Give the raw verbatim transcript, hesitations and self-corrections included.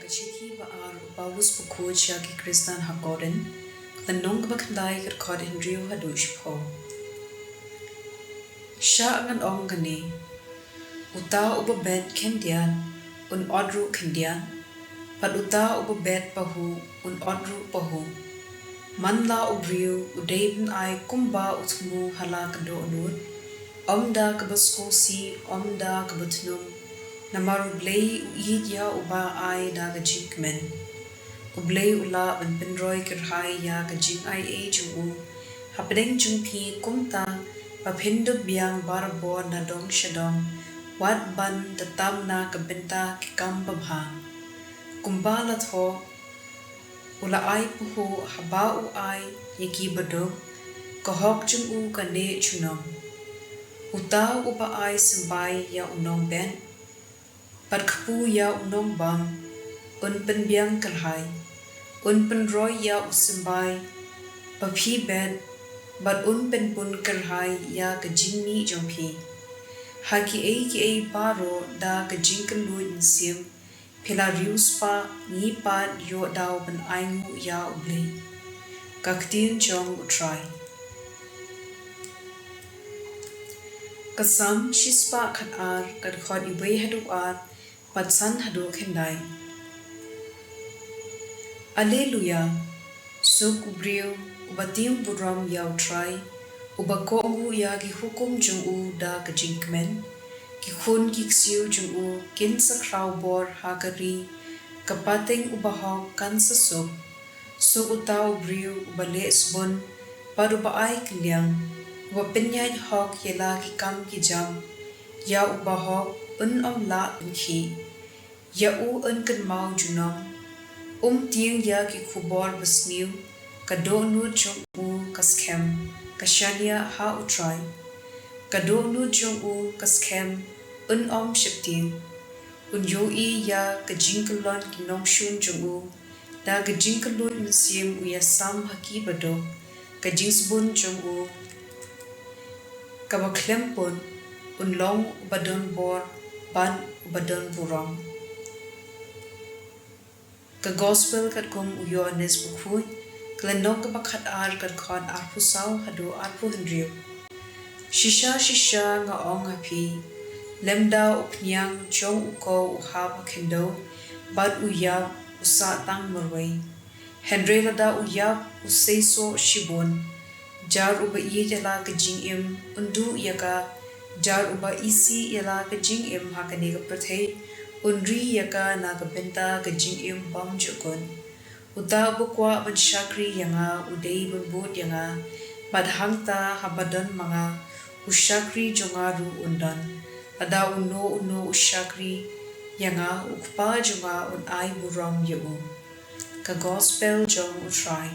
Ka shithi ba ar u Paulus bakhuid sha ki Khristan ha Korinth, ka lynnong kaba khyndai, ka dkhot hynriew haduh shiphew. Sha ngan ong kane, uta uba bet khyndiat, un ot ruh khyndiat, bad uta uba bet pahuh, un ot ruh pahuh. Man la u briew u dei ban ai kumba u thmu ha la ka dohnud, ym da kaba sngewsih, ym da kaba thnum, namar U Blei u ïeit ïa uba ai da ka jingkmen. U Blei u lah ban pynroi kyrhai ïa ka jingaiei jong u hapdeng jong phi, kumta ba phin dup biang barabor na dong sha dong, wat ban da tam na ka bynta ki kam babha. Kumba la thoh, u la ai pahuh haba u ai ïa ki baduk, ka hok jong u ka neh junom. Uta uba ai symbai ïa u nongbet, bad kpu ïa u nongbam, un pynbiang kyrhai, un pynroi ïa u symbai ba phi bet, bad un pynbun kyrhai ïa ka jingmih jong phi. Ha kiei kiei baroh da ka jingkylluid mynsiem, phi la riewspah, ngi pat ïoh daw ban ainguh ïa U Blei. Ka ktien jong U Trai. Ka Salm shispah khatar, ka dkhot iwei haduh ar, bad san haduh khyndai. Alleluia! Suk u briew uba tieng burom ïa U Trai, uba kohnguh ïa ki hukum jong u da ka jingkmen. Ki khun ki ksiew jong u kin sa khraw bor ha ka ri, ka pateng u bahok kan sa suk. Suk uta u briew uba leh sbun bad uba ai kylliang, uba pynïaid hok ïa la ki kam ki jam. Ïa u bahok un ym lah pynkhih, ïa u un kynmaw junom. Um tieng ïa ki khubor basniew, ka dohnud jong u ka skhem, ka shaniah ha U Trai. Ka dohnud jong u ka skhem, un ym sheptieng. Un ïohi ïa ka jingkyllon ki nongshun jong u, da ka jingkylluid mynsiem u ïasam ha ki baduk. Ka jingsbun jong u kaba khlem pun, un long uba don bor bad uba don burom. Ka Gospel katkum u Ïoannis bakhuid, ka lynnong kaba khatar, ka dkhot arphew saw haduh arphew hynriew. Shisha shisha nga ong ha phi, lymda u phniang jong u kow u hap ha khyndew, bad u ïap u sah tang marwei. Hynrei lada u ïap u seisoh shibun. Jar uba ïeit ïa la ka jingim un duh ïa ka, jar uba isih ïa la ka jingim ha kane ka pyrthei un ri ïa ka na ka bynta ka jingim bymjukut. Uta uba kwah ban shakri ïa nga u dei ban bud ïa nga, bad hangta haba don ma nga, u shakri jong nga ruh un don. Lada uno uno u shakri ïa nga, u Kpa jong nga un ai burom ïa u. Ka Gospel jong U Trai.